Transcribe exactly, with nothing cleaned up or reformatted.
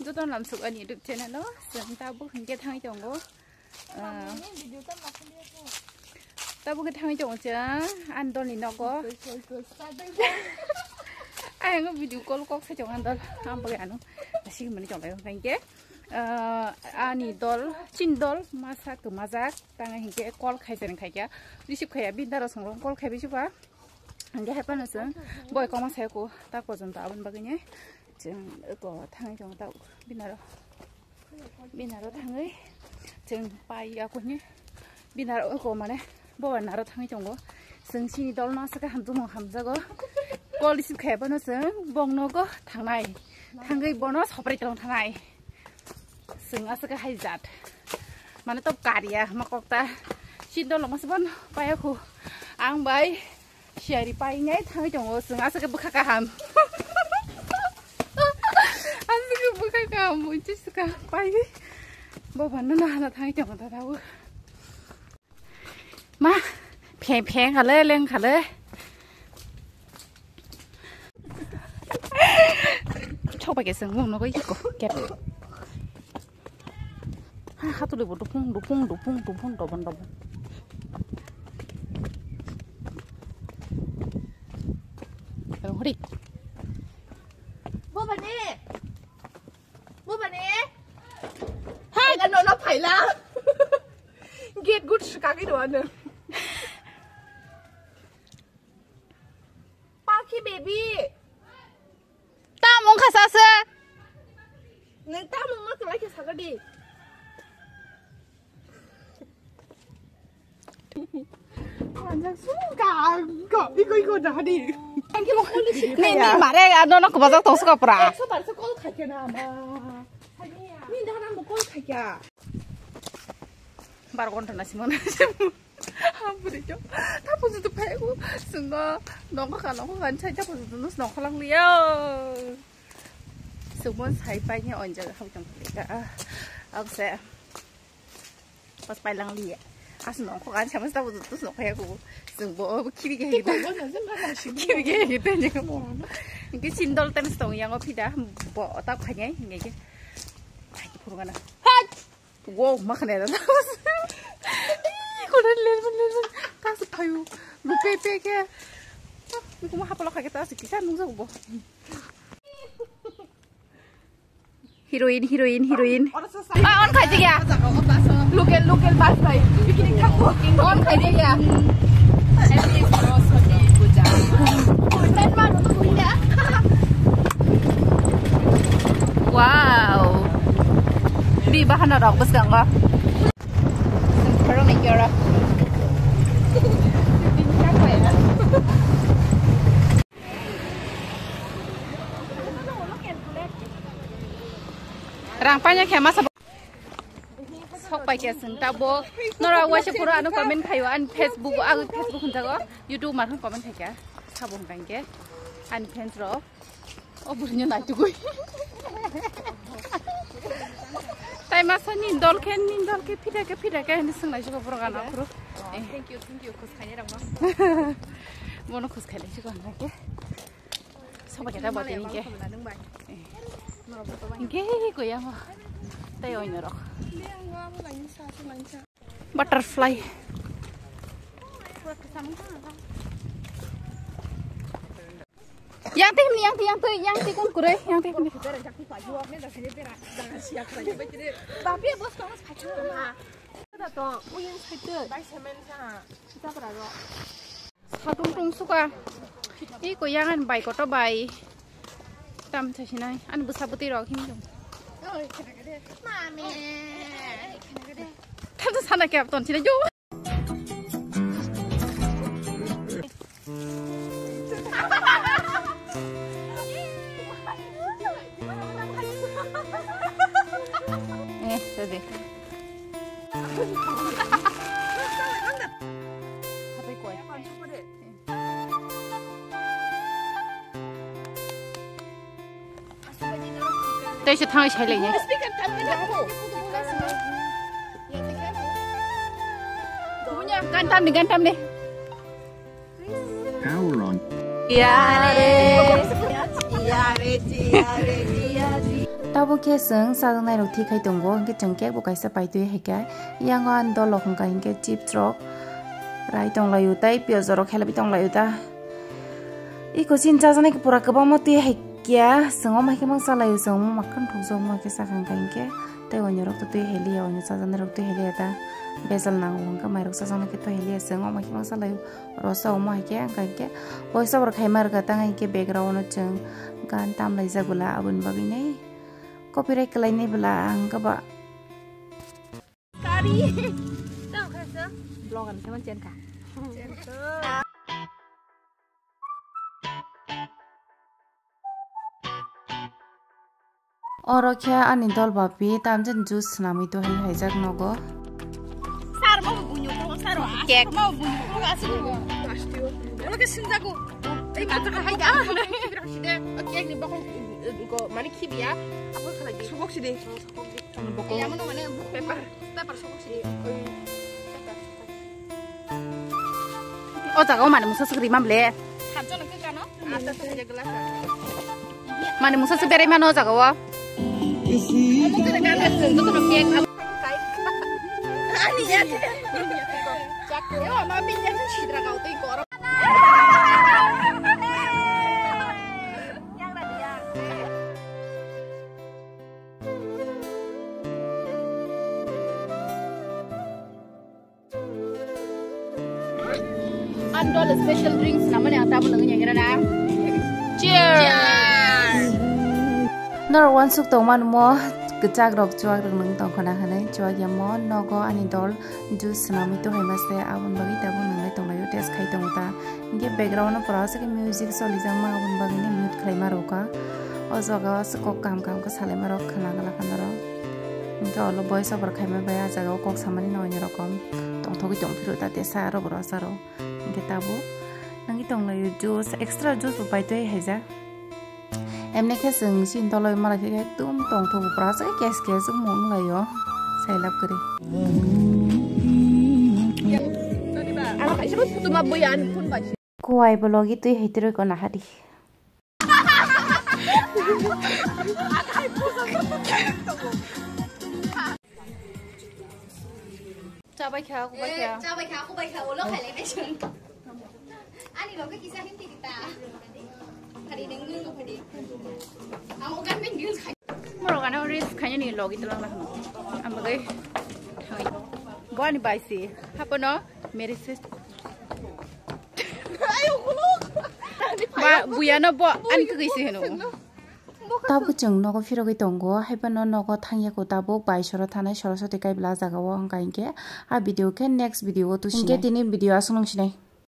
Joto namsuk ani YouTube channel o, chwng tabuk hinkhe thangwi tongo. Ah, tabuk khe thangwi tongo chwng ani dolni nogo. Ayang video call kok sai tongo ani dol, ang bagwi ano sigimani tonglaio hinkhe. Ah, ani dol, chini dol masa kwmajak, tang hinkhe call khaijani khaikha, receive khaiya, bini dara songrok call khaibai suka. Hinkhe hai phano chwng boi koma sai ko ta porjonto aboni bagwi ne chwng eko thangwi tongo ta binaro. Binaro thangwi chwng pai ya kuni binaro ko mane bo naro thangwi tongo. Chwng chini dolno aswk khe hamjwkmung hamjago. Call receive khaiya phano chwng bong nogo thangnai. Thangwi bono soprai tong thangnai. Chwng aswk khe hai jat. Mane top kariya ma kokta. Chini dolno masa bono paiya khu. Ang bai Siyari painai thangwi tongo, chwng aswk khe bwkha kaham. Aswk khe bwkha kaham, buichi swkang pai. Bo bana nahana thangwi tongo, dadao. Ma, phe phe khale, leng khale. Chokbai khe chwng mung nugwi khe ko, kep. Ha, hatuli bo dupung, dupung, dupung, dupung, dobon, dobon. Hori. Bobani. Bobani. Hai, ano no phaila. Gate good swkagwi rw ano. Pakhi baby. Tam wngkha sase. Nwng tam wngma kwlai khe sakha di. Anjak sungka, ko, iko, iko, dah di. Ni, ni, mare, ano, no, kubajak tong suka pura. Ekso bar se call khaikhe na, ma. Ni, dah, dah, mo call khaikhe. Bar ghonta na simon. Hamburikyo. Tapo jutu phaiku. Sunggo. Nongkho ka, nongkho ka, sai tapo jutu nus nongkho lang liya. Sungmon sai pai ni onjak hau tong phika. Abse. Pas pai lang liya. As nongkho ka, sama tapo jutu nongkho ya ku. Sungbo, khibi ke hita. Khibi ke hita ni. Ki sindol tem stong yang o phida. Bo tap khanyai. Ngai ke. Hai, phurgana. Hai. Wow, ma khane da. Ih, kodan lerman, lerman. Tas phayu. Lu pe pe ke. Ni kuma hapalo khake tas kisa nungsa bo. Heroine, heroine, heroine. Ah, on khai dia. Local, local bus bhai. Picnic thangbo. On khai dia. Wow. Di bahana rok bwskango. Khoroknwi khe oro. Rang paina khe masa. Sok pai khe chwng ta bo. Nora waisa pura ano comment khaio, ani Facebook, ang Facebook hwnjago, YouTube mar hwn comment khaikha. Sabo hwnkha hinkhe ani fans rok. O burino naitugwi. Tai masa ni dol khe, ni dol khe, phida khe, phida khe, hinwi swnglai jugo borok ano aphuru. Eh. Thank you, thank you, khus khainai rokno. Bono khus khainai jugo ang khe. Soba khe ta bo tini khe. Eh. Hinkhe koi amo. Tai oino rok. Butterfly. Yang teh ni, yang teh, yang teh, yang teh kun kure, yang teh ni. Tapi bos kau mas pacu ma. Ada to, uyang saitu. Bai semen sa. Kita berapa? Satung tung suka. Iko yang an bai koto bai. Tam sa sinai. An busa buti rok him jom. Mami. Tam sa sana kya ton sinai jo. Eh, tadi. Tei se thangwi sai lai ni. Gan tam ni, gan tam ni. Power on. Yare, yare, yare, yare. Tabuk khe chwng chajaknairok thik khai tongo, hwnkhe chwng cake bo kaisa paitwi hai khe. Yango ani dolrok hwnkha hinkhe chips rok rai tonglaio tei piyaj rok khelaiwi tonglaio ta. Iko chini chajaknai pura kwbangma twi hai khe, chwng omo hai khe mang chalaio, chwng omo makkhan thokjak omo hai khe chakha hwnkha hinkhe. Tei onyorok to twi hai liya, onyo chajaknairok twi hai liya ta. Bejal nango hwnkha mairok chajaknai khe twi hai liya, chwng omo hai khe mang chalaio. Rosa omo hai khe, hwnkha hinkhe voice over khaima rwkha tang hinkhe background o chwng gan tamlaijak bwla aboni bagwi nai copyright kwlainai bwla ang khe ba. Kari. Tao kha sa. Vlog ani saman chen kha. Oro khe ani dol bapi tamjani juice swnamwi twi hai haijak nogo. Sir, mo bunyuk ko, sir, cake mo bunyuk ko, asuk ko. Oro khe swnjago. Ei mata ka hai da. Side, cake ni bokong ko mani khibiya. Abo khala di. Sobok side. Bokong. Ya mo mane paper, paper sobok side. O jaga o mani musa sugri mamle. Sabjona khe kano? Mani musa se berai mano o jaga o. Andol special drinks namani ang tabuk nangwi nyangira na. Cheers. Norok wansuk tongmani mo kwchak rok chuak rok nang tongkhana hinwi chuak ya mo nogo ani dol juice swnamwi tongwi mase aboni bagwi tabuk nangwi tonglaio test khai tongo ta. Hinkhe background o pura aswk music cholijakma aboni bagwi ni mute khwlaima rwkha. O jaga o aswk kok kaham kaham khe salaima rok khwna glak kha norok. Hinkhe olo voice over khaima bai ah jaga o kok samani no onyo rokom tongthogwi tongphiro ta tesa aro borok asaro. Hinkhe tabuk nangwi tonglaio juice, extra juice bo paitwi haijak. Emne khe chwng chini doloi malai khe ekdum tongthok pura se kes kes wngmung wnglaio. Sailab kwrwi. Kuwai bo logi twi hai twrwi ko nahadi. Chabai kha, kubai kha. Chabai kha, kubai kha, ulo khailai nai chwng. Ani loge kisa himti kita. Hari neng nung ko phadi. Ang ogan men news khai. Moro gana reels khaini ni logi tlang na. Ambagai. Bo ani baisi. Hapono mere sis. Ayo, kuluk. Ba, buyano bo ani kagisi heno. Tabuk chwng nogo phirogwi tongo, haiphano nogo thangya ko tabuk bai soro thanai Saraswati kai bwla jaga o, hwnkha hinkhe a video khe next video o tusinai. Hinkhe tini video aswk nung sinai.